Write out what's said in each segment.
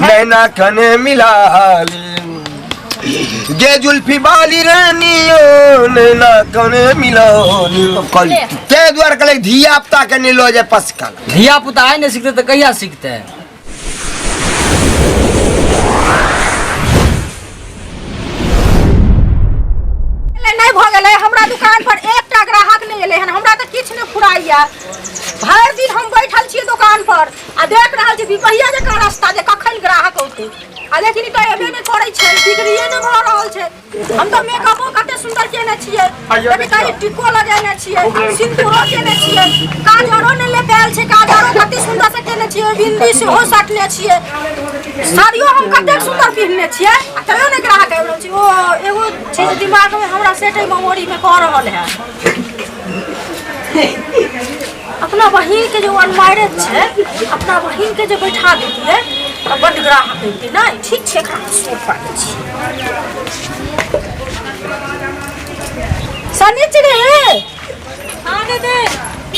नैना कने मिला गे जुल्फी बाली रानी ओ नैना कने मिला ते दुआरे कहले धिया पुता के नहि लऽ जाय पसकल। धिया पुता आइ नहि सिखतै तऽ कहिया सिखतै? नहि भऽ गेलै, हमरा दुकान पर एकटा ग्राहक नहि एलै हन। हमरा तऽ किछु नहि फुराइया। भरि दिन हम बैठल छियै दुकान पर आ देख रहल छी बिपहिया जकाँ रास्ता जे कखन ग्राहक औतै, आ लेकिन ई तऽ एबे नहि करै छै, बिक्रिए नहि भऽ रहल छै। हम तऽ मेकअपो कते सुन्दर केने छियै, कभी कभी टिको लगेने छियै, सिन्दूरो केने छियै, काजरो नहि लेपायल छै, काजरो कते सुन्दर से केने छियै, बिंदी सेहो सटने छियै, साड़ियो हम कतेक सुन्दर पिन्हने छियै, आ तैयो नहि ग्राहक आबि रहल छै। ओ एगो चीज दिमागमे हमरा सेट मेमोरीमे कऽ रहल है, अपना बहिन के जे अनमैरिड छै, अपना बहिन के जे बैठा देतियै तऽ बड्ड ग्राहक अबितै। नहि, ठीक छै, एकरा हम सोच पाबै छी। शनिचरी। हाँ दीदी।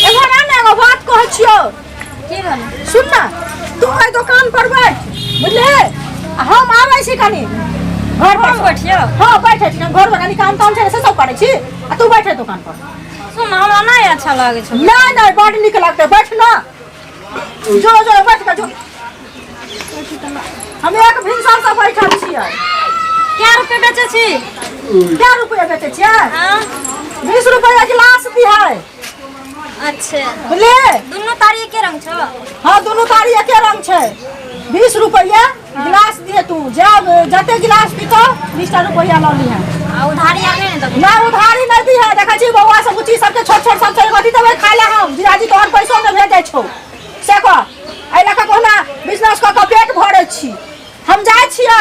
एगो ना ने एगो बात कहै छियौ। की भेलै? सुन ना, तू एहि दोकान पर बैठ, बुझले? आ हम आबै छी कनी घर पर। हम बैठियौ? हाँ, बैठे छी। हम घर पर कनी काम ताम छै से सब करै छी, आ तू बैठे दोकान पर। सुन, हमरा नहि अच्छा लागै छौ। नहीं नहीं, बड नीक लगतै, बैठ ना। जो जो, बैठ के जो। हम एक भिनसर से बैठल छियै। क्या रुपये बेचै छी? क्या रुपया बेचै छियै? हाँ। 20 रुपया गिलास दी है। अच्छा। बुझले? दुनू तारी एके रंग छौ? हाँ, दुनू तारी एके रंग छै। 20 रुपया गिलास दिहे। तू जब जते गिलास पीतो, 20टा रुपया लऽ लिहे। आ उधारी आर नहि ने देबो? ना, उधारी नहीं दी है। देखै छी बौआ सब, बुच्ची सबके छोट छोट सब छै, कथी देबै खाय लए हम? जीजाजी तोहर पैसो नहि भेजै छौ, से कह। एहि लऽ कऽ कहुना बिजनेस कऽ कऽ पेट भरै छी। हम जाइ छियौ।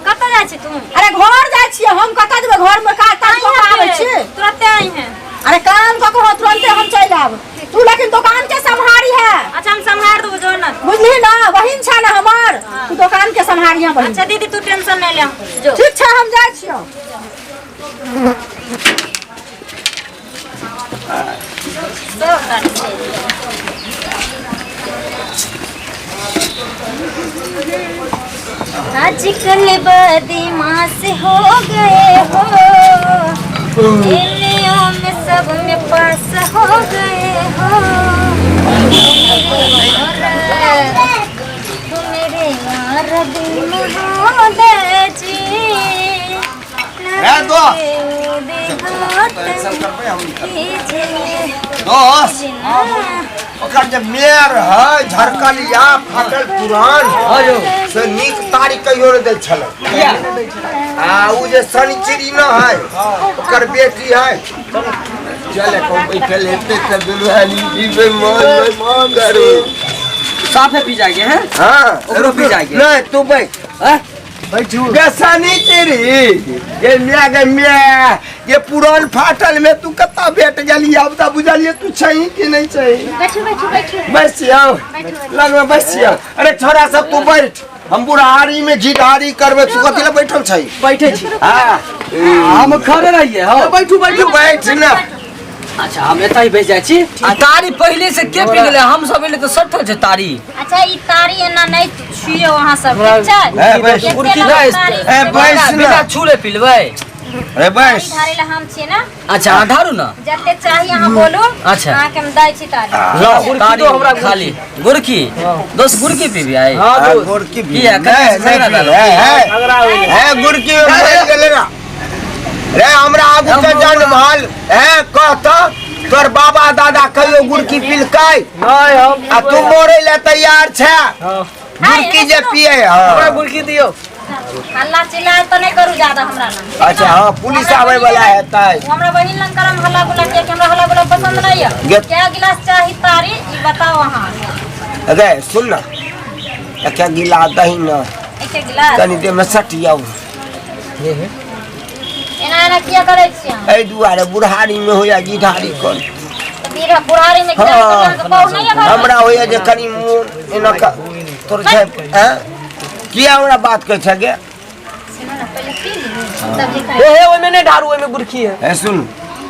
कतऽ जाइ छी तू? अरे, घर जाइ छियै हम, कतऽ जेबै? घरमे काज ताज कऽ कऽ आबै छी। तुरते आई है। अरे, काम कऽ कऽ तुरंते हम चलि आयब। तू लेकिन दोकान के सम्हारी है। अच्छा, हम सम्हार देबो, जो ना। बुझली ना? बहिन छै ना हमर, तू दोकान के सम्हारी है बहिन। अच्छा दीदी, तू टेंशन नहीं ले, जो। ठीक छै, हम जाइ छियौ। सब तारी छै। आजकल बदमाश हो गए हो, दुनिया में सब में पास हो गए हो। तू मेरे यार मोहम्मद जी। रे दोस्त। दोस्त, ओकर जे मेयर है झरकलिया फाटल पुरान से नीक तारी कहियो नहि दै छलै। आ उ जे शनिचरी न है, ओकर बेटी है, चल कहूँ बैठल हेतै तऽ दुनू आदमी पीबै, मन मन करू। साफे पी जाएंगे हैं? हाँ। ओकरो पी जाएंगे। नहीं, तू बैठ। हैं? बैठू गे शनिचरी, गे मिया, गे मिया, ये पुरान फाटल में तू कत्ता भेट गेली? अब तऽ बुझलिए तू छही कि नहीं छही। बैठू बैठू बैठू। बैस जाओ, लग में बैस जाओ। अरे छोरा सब, तू बैठ, हम बुढ़ारी में घिढारी करबे, तू कथी ला बैठल छही? बैठे छी। हाँ। हम खड़े रहिए हो? बैठू बैठू। तू बैठ ना। अच्छा, हम एतऽ ही बैठ जाइ छी। आ तारी पहिले से के पी गेलै? हम सब एलै तऽ सठल छै तारी। अच्छा, ई तारी एना नहीं छुइयो अहाँ सब, ठीक छै? ए, बैस। जते कुर्की लोग नहि। तारी ए, बैस ना। बिना छूले पिलबै। अरे बैस। तारी ढारै ला हम छियै ना। अच्छा, अहाँ ढारू ना। जते चाही अहाँ बोलू। अच्छा। अहाँके हम दै छी तारी। लो। तारी दो हमरा। खाली गुड़की दोस्त, गुड़की पीबी आई? हाँ। हाँ, दोस्त। गुड़की भी किया? नहीं, कते नहीं झगड़ा पी। है है। झगड़ा हो गेलै। है, गुड़की में मरि गेलै ना रे। हमरा आगू के जनमल है, कह तऽ तोर बाबा दादा कहियो गुड़की पिलकै? नहीं, हम आ तू मरे ले तैयार छै। हाँ। गुड़की जे पिए। हमरा हाँ। गुड़की दियौ। हल्ला चिल्ला तऽ नहि करू ज्यादा हमरा लग। अच्छा, हाँ, पुलिस आबै वाला हेतै। हमरा बहिन लग करम हल्ला गुल्ला, कियाकि हमरा हल्ला गुल्ला पसंद नहीं है। क्या गिलास चाही तारी, ई बताओ अहाँ। अरे सुन ना, एक गिलास दही ना। एक गिलास। कनी देर में सटियाउ। एना एना किया करै छियै अहाँ? एहि दुआरे बुढ़ारी में होइया गिढ़ारी कर। तऽ बीरा बुढ़ारी में गिलास हाँ। अहाँके बहु नहीं है घरमे? हमरा होइया जे कनी मोन एना क तोर छै हैं, किया हमरा बात कहै छै गे? सुनू ने, पहिले पी लियौ तब जे करै। ए हे, ओहिमे नहि ढारू, ओहिमे गुड़की है। ए सुन।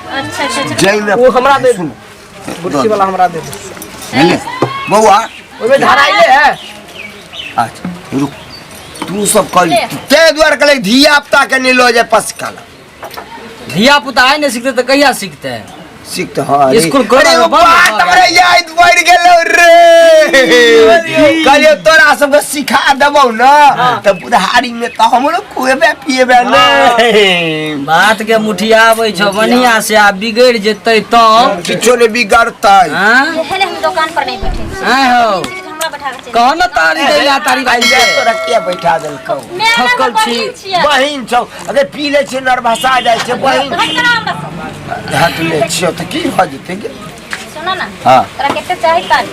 अच्छा अच्छा अच्छा। जाहिमे ओ हमरा दे। सुन। गुड़की वाला हमरा दे दे। बुझलियै? बौआ। ओहिमे ढाराइले है। अच्छा। रुक तू सब कह ताहि दुआरे कहले धिया पुता के नहि लऽ जाय पसकाला। धिया पुता आइ नहि सिखतै तऽ कहिया सिखतै? सिखतै हँ रे। स्कूल कोना अरे ओ बंद भऽ बात गेल। हमरा याद पड़ि गेलौ रे। कहलियौ तोरा सबके सिखा देबौ ने तऽ बुढ़ारी मे तऽ हमरो खुएबे पिएबे ने। बात के मुठियाबै छौ बढ़िया से, आ बिगड़ि जेतै तब किछो नहि बिगड़तै। हाँ? हेले हम दुकान पर नहीं बैठे छी। आँय हौ। हमरा बैठा के चलि। कह न तारी दै ला तारी आइ ले तोरा किया बैठा देलकौ? मैं ना थकल छी। बहिन छियै। बहिन छौ अगर पी लै छै नर्वसा जाइ छै बहिन। हट करा हमरा से। हट ले छियौ तऽ की भऽ जेतै गे? सुनो ना। हाँ। तोरा कते चाही तारी?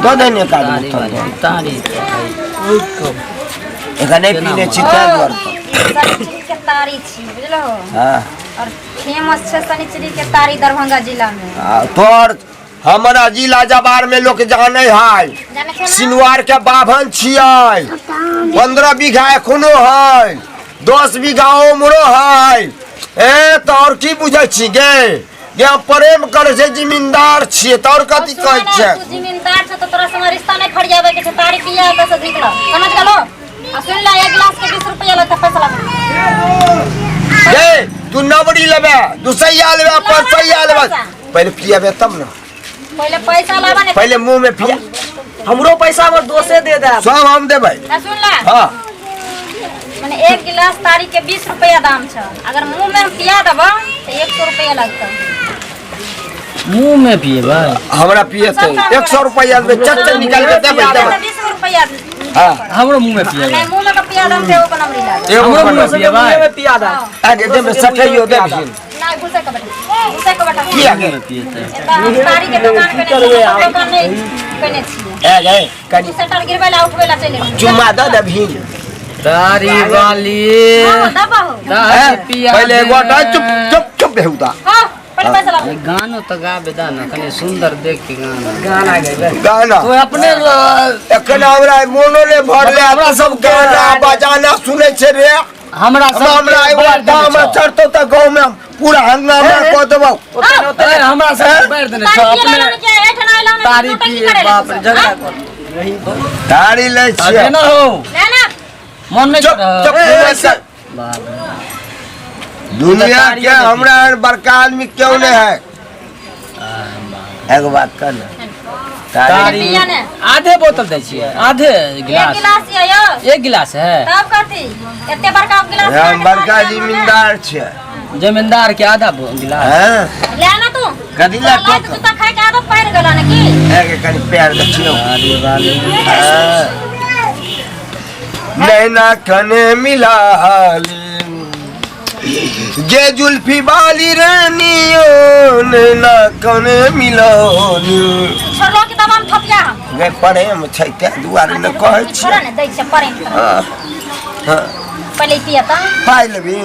दऽ दे ने एक आदमी तारी तोरा। वाली, तारी एकरा नहि पी लै छी ताहि दुआरे। शनिचरी के तारी छी बुझलहो? हाँ। और फेमस छै शनिचरी के तारी दरभंगा जिला में। आ, तोहर हमरा जिला जवार में लोक जानै है। जानै छै ना? सिनवार के बाभन छियै। 15 बीघा एखनो है, 10 बीघा उमरो है। ए तऽ और की बुझै छी गे? गे हम प्रेम करै छै जमींदार छियै तऽ और कथी सुन कहै ने, छै? तू जमींदार छ तऽ तोरा से रिश्ता नहीं फरियाबै के छै। तारी पिया के से निकल, समझ गेलो? आ सुन ले, एक गिलास के 20 रुपया लगतै, पैसा लगा। गे तू नवरी लेबे, दुसैया लेबे, पाँचसैया लेबे, पहिले पियाबे तब ने। पहिले पैसा लाबा ने। पहिले मुंह में पिया। हमरो पैसा हमर दोसे दे दे। सब हम देबै। आ सुन ले। हाँ। माने एक गिलास तारी के 20 रुपया दाम छ। अगर मुंह में हम पिया देबो तो 100 रुपया लगतै। मुंह में पिएबै? हमरा पिएतै 100 रुपया देबै, चट चट निकाल के देबै देबै। 20 रुपया। हाँ। हमरो मुंह में पिएबै। नहीं मुंह में के पिया दम ते एगो नंबरी लागत। एगो हमरो मुंह में नंबरी। पिएबै। मुँह में पिया दे। आगे देबै सठैयो देबही। नहीं घुसे के बैठा, घुसे के बैठा। किया गे? पिएतै। एतऽ हम तारी के दुकान केने छियै, सब दुकान नहीं केने छियै। ए गे कनी तू शटर गिरबै ला उठबै ला चलि एलियै। चुम्मा दऽ देबही। तारी वाली। हाँ, दबहो। तारी पिया पहिले दे। गोटा चुप चुप चुप बेहुदा। हाँ, पहिले पैसा लाबू। गानो तऽ गाबे दा ना, कनी सुंदर देख के गाना। गाना गेबै। गाना। तो अपने एखन हमरा मोनो नहि भरले, हमरा सब गाना बजाना सुनै छै रे। हमरा सब हमरा एगो दाम चढ़तौ तऽ गाँव में पूरा हंगामा कऽ देबौ। ए, हमरा सब बैठ देने छौ तारी पियै अपने। ला ने के एठन आइल ने, तारी नौटंकी पिए, करै ला बाप तू रे, सब, झगड़ा हाँ? कर। तारी लै छियै। अरे ना हो। ले ना। मन नहीं चुप कर। चुप बाप रे। दुनिया के हमरा एहन बड़का आदमी क्यों नहीं है। एगो बात कर ना। तारी पिया ने। आधे बोतल दै छियै, आधे एक गिलास। गिलास ये यौ। एक गिलास है। तब कथी? एते बड़का गिलास हम बड़का जमींदार छियै। जमींदार के आधा गिलास। हैं? ले ना तू। कथी ला तोरा लात टोक? जूता खाय के आदत पड़ि गेलो ने की? एगे कनी पैर देखियौ। तारी वाली। हाँ। नैना कने मिला गे जुल्फी वाली रानियो, नैना कने मिलौनी। छोड़लो कि दबाम थपिया हम। गे प्रेम छै ताहि दुआरे ने कहै छोड़ो छियै। ने, दै छियै प्रेम। हाँ, हाँ। पहिले पिया तऽ। पाइ लेबही?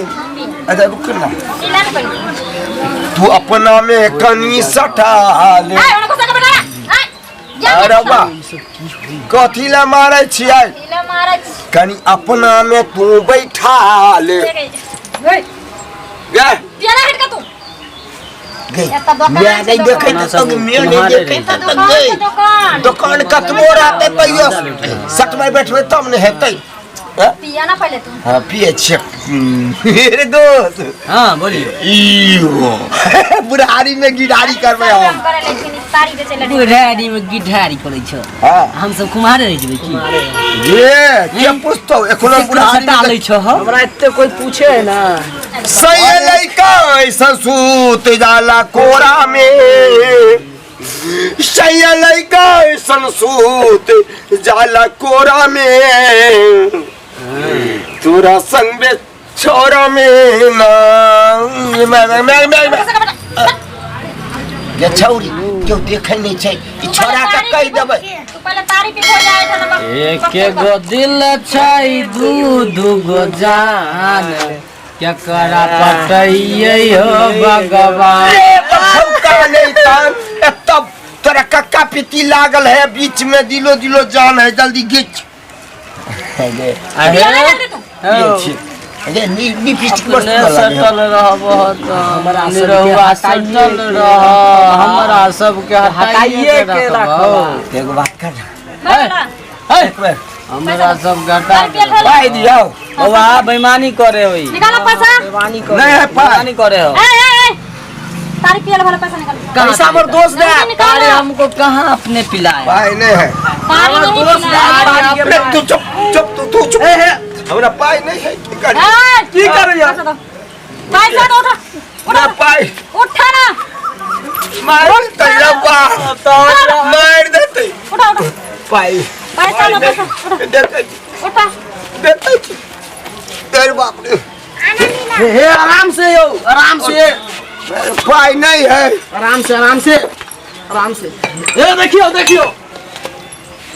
अच्छा रुक ना। पीला ने पहिले। तू अपना में कनी सटा ले। आय ओने घुसा के बैठा। आय। जा अरे वाह, कथी ला मारै छियै? पीला मारै छी। कनी अपना में तू बैठा ले। हे, गे पिया ना हट के तू। गे एतऽ दोकान मैं छै, नहि देखै दोकान। तऽ मैं नहि देखै एतऽ तऽ दोकान गे छै, दोकान। दोकान कतबो रहतै तैयो सटबै बैठबै तब ने हेतै। हाँ? पिया ना पहिले तू। हाँ पिए छियै। रे दोस्त। हाँ बोलिए। इयो बुढ़ारी में गिरारी करबै सब हम। काम करै ले छी, तारी बेचै ले। बुढ़ारी में गिढ़ारी करै छौ। हाँ। हम सब कुम्हारे रहि जेबै की? ये के पूछतौ एखनो बुढ़ारी सटा में लै छौ हम। हमरा एते कोई पूछे है ना। सही लइका ऐसन सूत जाला कोरा में, सही लइका ऐसन सूत जाला कोरा में, तोरा संग बे छोरा में ना। मैं मैं मैं मैं गे छौरी केओ देखै नहि छै, ई छोरा के कहि देबै। तू पहिले तारी पीबो जाय ठन। एक गो दिल छै दू दू गो जान, केकरा पटैयै हो भगवान। रे बखौका नहीं तान, एतऽ तोरा कक्का पीती लागल है बीच में, दिलो दिलो जान है, जल्दी घीच। गे अरे पिया ना जल्दी तू। ये छी। गे नी लिपस्टिक बड़ अपने सुन्दर लागे है। सटल रहबह तऽ हमरा सबके निरहुआ हटाइए सटल के रह, हमरा सबके हटाइए हटाइए के के रखबह। रखबह। एगो बात कर ना। भऽ गेलो? है, एक बेर। हमरा सब घाटा तारी पियल भेल पाइ दियौ। बौआ बेईमानी करे होई। निकालो पैसा। बेईमानी करे। नहीं है पाइ। बेईमानी करे हो। ए ए ए, तारी पियल भेल, पैसा निकालो। पैसा हमर दोस्त दे। जल्दी निकालो। तारी हमको कहाँ अपने पिलाए? पाइ नहीं है। तारी नहीं दोस्त पिलाए। दे। अरे तू चुप चुप, तू तू चुप। ए हे, हमरा पाइ नहीं है, की करी? ए, की करे यार? पैसा दो, पैसा दो, उठा ना पाइ। उठा ना। मार देतै रे बाप, मार देतै। उठा उठा। पाइ। पैसा दो, पैसा उठा। देखै उठा। देखै छी तेरे बाप रे। हे हे, आराम से यौ, आराम से। पाइ नहीं है। आराम से, आराम से, आराम से। ए देखियो देखियो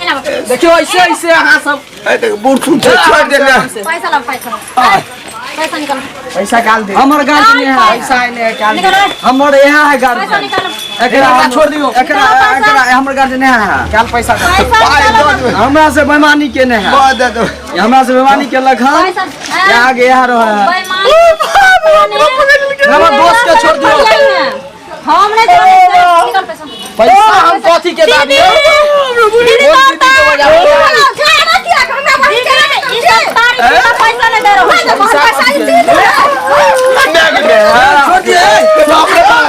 एना बाप। देखियो, ऐसे ऐसे अहाँ सब। ए देख, बूढ़ सुन छै, छोड़ दे ना। पैसा लाओ, पैसा लाओ, पैसा निकालो। पैसा काल दे। हमर गार्जियन यहाँ है। पैसा ने काल दे। निकालो। हमर यहाँ है पैसा गार्जियन। निकालो। एकरा एकरा छोड़ दियो। एकरा एकरा हमर गार्जियन यहाँ है। काल पैसा दे। पैसा पाइ निकालो। दऽ देबै। हमरा से बेईमानी केने है। दऽ दे देबै। हमरा से बेईमानी केलक हन। पैसा यहाँ आगे यहाँ रहे है। बेईमानी हमर दोस्त के छोड़ दियो। हम नहीं छोड़ेंगे, निकाल पैसा। पैसा हम कथी के दाबी? दीदी, कोन दीदी के बजाबो? दीदी, ई सब तारी के पैसा नहीं दे रहो। छोड़ दिए। बाप रे बाप।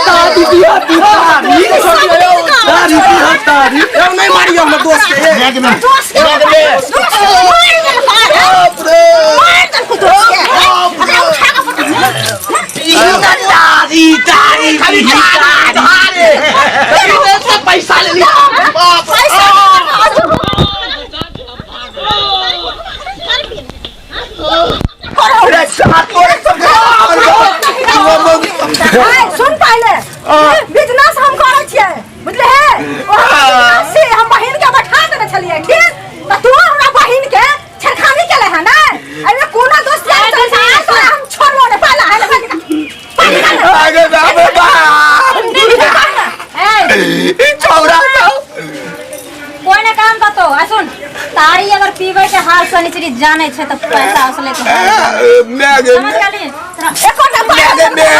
तारी दिया तू तारी। छोड़ दियो यौ। तारी दिया तारी। यौ नहीं मारियो हमर दोस्त के। बाप रे। तारी तारी खाली तारी पैसा ले लिया। अरे साथ तोरे सब सुन, पहिले बिजनेस हम करै छियै, बुझले हे? ओ बिजनेस से हम बहिन के बैठा देने छलियै, ठीक? त तू हमरा बहिन के छेड़खानी केले है ने? अरे कोनो दोस्त यार चल छै, तोरा हम छोड़बो ने। पाला है ले, पानी निकाल। आगे बाप रे बाप। निकाल ना। ए, ई छौरा सब। कोई ना काम करतो। आ सुन, तारी अगर पीबै के हाल सनिचरी जानै छै तऽ पैसा असले के हाल। मैं गे समझ गेली? एको टा मैं गे मैं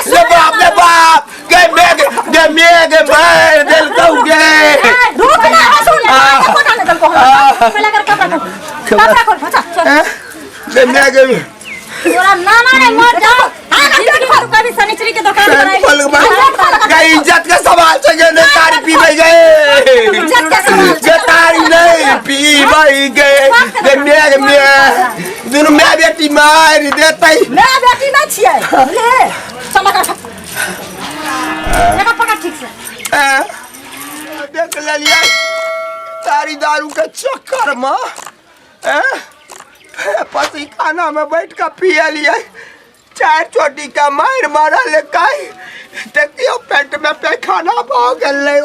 ले बाप ले बाप गे मैं गे गे मैं गे मार देलकौ गे। रुक ना, हाँ सुन, एको टा ने देलको हमरा। पहले कर कपड़ा खोल, कपड़ा खोल, अच्छा चल। ले मैं गे। तोरा ना ना रे, मर जाओ जिंदगी में तू कभी सनिचरी के दुकान पर आई। खोल गे, इज्जत के सवाल छै गे, नहीं तारी पीबै गे। इज्जत के सवाल। गे तारी नहीं पीबै गे। गे मैं गे मैं दुनू my बेटी मार देतै। मैं बेटी नहीं छियै, बुझले? चल कर। लगा पकड़ ठीक से। देख लेलियै तारी दारू के चक्कर में पसी खाना में बैठ के पिए लियै, चार चोटी के मार मारल काई। देखियो, पेट में पैखाना भऽ गेलै।